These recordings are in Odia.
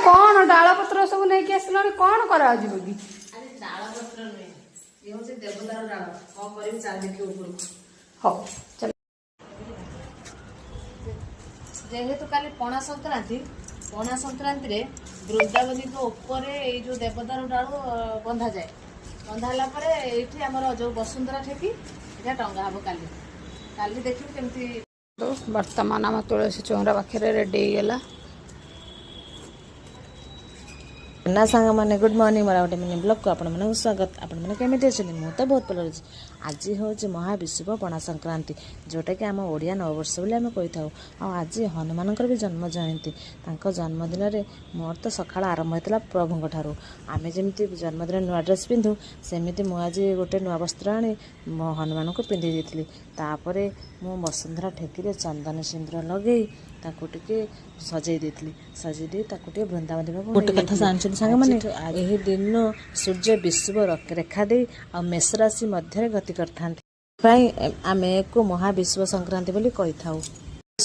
କଣ ଡାଳ ପତ୍ର ସବୁ ନେଇକି ଆସିଲଣି, କଣ କରାଯିବ କି? ଆରେ, ଡାଳ ପତ୍ର ନୁହେଁ, ଇଏ ହଉଛି ଦେବଦାର ଡାଳ। କଣ କରିବି, ଚାଲ ଦେଖିବ ଉପରକୁ। ହଉ, ଚାଲ। ଯେହେତୁ କାଲି ପଣା ସଂକ୍ରାନ୍ତି, ପଣା ସଂକ୍ରାନ୍ତିରେ ବୃନ୍ଦାବତୀଙ୍କ ଉପରେ ଏଇ ଯୋଉ ଦେବଦାରୁ ଡାଳ ବନ୍ଧାଯାଏ। ବନ୍ଧା ହେଲା ପରେ ଏଇଠି ଆମର ଯୋଉ ବସୁନ୍ଧରା ଠେକି, ଏଇଟା ଟଙ୍ଗା ହବ କାଲି। କାଲି ଦେଖିବୁ କେମିତି। ବର୍ତ୍ତମାନ ଆମ ତୁଳସୀ ଚଉରା ପାଖରେ ରେଡି ହେଇଗଲା। ନା ସାଙ୍ଗମାନେ, ଗୁଡ୍ ମର୍ଣ୍ଣିଂ। ମୋର ଗୋଟେ ମିନି ବ୍ଲଗ୍କୁ ଆପଣମାନଙ୍କୁ ସ୍ୱାଗତ। ଆପଣମାନେ କେମିତି ଅଛନ୍ତି? ମୁଁ ତ ବହୁତ ଭଲ ଅଛି। ଆଜି ହେଉଛି ମହାବିଷୁବ ପଣା ସଂକ୍ରାନ୍ତି, ଯେଉଁଟାକି ଆମ ଓଡ଼ିଆ ନବବର୍ଷ ବୋଲି ଆମେ କହିଥାଉ। ଆଉ ଆଜି ହନୁମାନଙ୍କର ବି ଜନ୍ମ ଜୟନ୍ତୀ। ତାଙ୍କ ଜନ୍ମଦିନରେ ମୋର ତ ସକାଳ ଆରମ୍ଭ ହୋଇଥିଲା ପ୍ରଭୁଙ୍କ ଠାରୁ। ଆମେ ଯେମିତି ଜନ୍ମଦିନ ନୂଆ ଡ୍ରେସ୍ ପିନ୍ଧୁ, ସେମିତି ମୁଁ ଆଜି ଗୋଟେ ନୂଆ ବସ୍ତ୍ର ଆଣି ମୋ ହନୁମାନଙ୍କୁ ପିନ୍ଧେଇ ଦେଇଥିଲି। ତାପରେ ମୁଁ ବସୁନ୍ଧରା ଠେକିରେ ଚନ୍ଦନ ସିନ୍ଦୁର ଲଗେଇ ତାକୁ ଟିକେ ସଜେଇ ଦେଇଥିଲି। ସଜେଇ ଦେଇ ତାକୁ ଟିକେ ବୃନ୍ଦାବନ ପାଖକୁ। ଗୋଟେ କଥା ଜାଣିଛନ୍ତି ସାଙ୍ଗମାନେ, ଏହି ଦିନ ସୂର୍ଯ୍ୟ ବିଷୁବ ରେଖା ଦେଇ ଆଉ ମେଷ ରାଶି ମଧ୍ୟରେ ଗତି କରିଥାନ୍ତି ପାଇଁ ଆମେ ଏହାକୁ ମହାବିଷୁବ ସଂକ୍ରାନ୍ତି ବୋଲି କହିଥାଉ।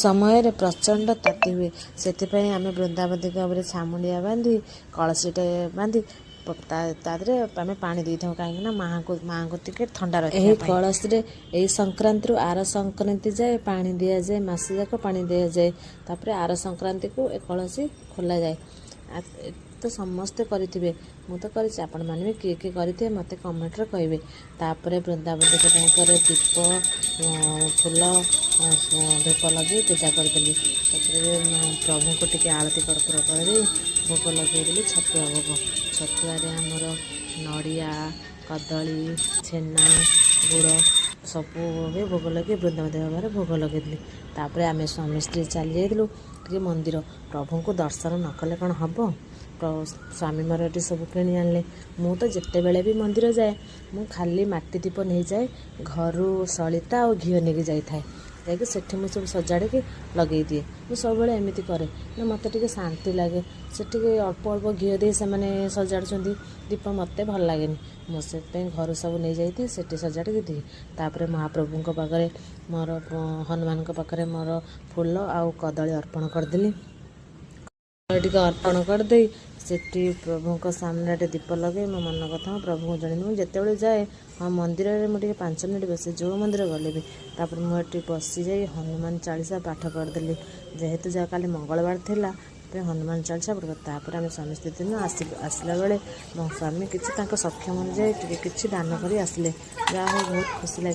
ସମୟରେ ପ୍ରଚଣ୍ଡ ତାତି ହୁଏ। ସେଥିପାଇଁ ଆମେ ବୃନ୍ଦାବତୀଙ୍କ ଉପରେ ଛାମୁଣ୍ଡିଆ ବାନ୍ଧି, କଳସୀଟେ ବାନ୍ଧି ତା ଦେହରେ ଆମେ ପାଣି ଦେଇଥାଉ, କାହିଁକି ନା ମାଆଙ୍କୁ ଟିକେ ଥଣ୍ଡା ରଖିବା। ଏହି କଳସୀରେ ଏଇ ସଂକ୍ରାନ୍ତିରୁ ଆର ସଂକ୍ରାନ୍ତି ଯାଏ ପାଣି ଦିଆଯାଏ। ମାସ ଯାକ ପାଣି ଦିଆଯାଏ। ତାପରେ ଆର ସଂକ୍ରାନ୍ତିକୁ ଏ କଳସୀ ଖୋଲାଯାଏ। ତ ସମସ୍ତେ କରିଥିବେ, ମୁଁ ତ କରିଛି, ଆପଣମାନେ ବି କିଏ କିଏ କରିଥିବେ ମୋତେ କମେଣ୍ଟରେ କହିବେ। ତାପରେ ବୃନ୍ଦାବତୀଙ୍କ ପାଖରେ ଦୀପ, ଫୁଲ, ଧୂପ ଲଗେଇ ପୂଜା କରିଦେଲି। ତାପରେ ପ୍ରଭୁଙ୍କୁ ଟିକେ ଆଳତି କର୍ପୂର କରିଦେଇ ଭୋଗ ଲଗେଇଦେଲି, ଛତୁଆ ଭୋଗ। ଛତୁଆରେ ଆମର ନଡ଼ିଆ, କଦଳୀ, ଛେନା, ଗୁଡ଼ ସବୁ ବି ଭୋଗ ଲଗେଇ ବୃନ୍ଦାବତୀ ପାଖରେ ଭୋଗ ଲଗେଇଦେଲି। ତାପରେ ଆମେ ସ୍ୱାମୀ ସ୍ତ୍ରୀ ଚାଲି ଯାଇଥିଲୁ ଟିକେ ମନ୍ଦିର। ପ୍ରଭୁଙ୍କୁ ଦର୍ଶନ ନ କଲେ କ'ଣ ହେବ? ସ୍ୱାମୀ ମୋର ଏଠି ସବୁ କିଣି ଆଣିଲେ। ମୁଁ ତ ଯେତେବେଳେ ବି ମନ୍ଦିର ଯାଏ, ମୁଁ ଖାଲି ମାଟି ଦୀପ ନେଇଯାଏ। ଘରୁ ସଳିତା ଆଉ ଘିଅ ନେଇକି ଯାଇଥାଏ। ଯାଇକି ସେଠି ମୁଁ ସବୁ ସଜାଡ଼ିକି ଲଗେଇ ଦିଏ। ମୁଁ ସବୁବେଳେ ଏମିତି କରେ ନା, ମୋତେ ଟିକେ ଶାନ୍ତି ଲାଗେ। ସେଠିକି ଅଳ୍ପ ଅଳ୍ପ ଘିଅ ଦେଇ ସେମାନେ ସଜାଡ଼ୁଛନ୍ତି ଦୀପ, ମୋତେ ଭଲ ଲାଗେନି। ମୁଁ ସେଥିପାଇଁ ଘରୁ ସବୁ ନେଇଯାଇଥାଏ, ସେଠି ସଜାଡ଼ିକି ଦିଏ। ତାପରେ ମହାପ୍ରଭୁଙ୍କ ପାଖରେ ମୋର, ହନୁମାନଙ୍କ ପାଖରେ ମୋର ଫୁଲ ଆଉ କଦଳୀ ଅର୍ପଣ କରିଦେଲି। ଟିକେ ଅର୍ପଣ କରିଦେଇ ସେଠି ପ୍ରଭୁଙ୍କ ସାମ୍ନାରେ ଟିକେ ଦୀପ ଲଗେଇ ମୋ ମନ କଥା ମୁଁ ପ୍ରଭୁଙ୍କୁ ଜଣେଇଲି। ମୁଁ ଯେତେବେଳେ ଯାଏ, ହଁ, ମନ୍ଦିରରେ ମୁଁ ଟିକେ 5 ମିନିଟ୍ ବସେ, ଯେଉଁ ମନ୍ଦିର ଗଲେ ବି। ତାପରେ ମୁଁ ଏଠି ବସିଯାଇ ହନୁମାନ ଚାଳିଶା ପାଠ କରିଦେଲି। ଯେହେତୁ ଯାହା କାଲି ମଙ୍ଗଳବାର ଥିଲା, ସେଥିପାଇଁ ହନୁମାନ ଚାଳିଶା ପାଠ। ତାପରେ ଆମେ ସ୍ୱାମୀ ସ୍ତ୍ରୀ ଦିନ ଆସିଲୁ। ଆସିଲା ବେଳେ ମୋ ସ୍ୱାମୀ କିଛି ତାଙ୍କ ସକ୍ଷମ ଅନୁଯାୟୀ ଟିକେ କିଛି ଦାନ କରି ଆସିଲେ। ଯାହା ହଉ, ବହୁତ ଖୁସି ଲାଗେ।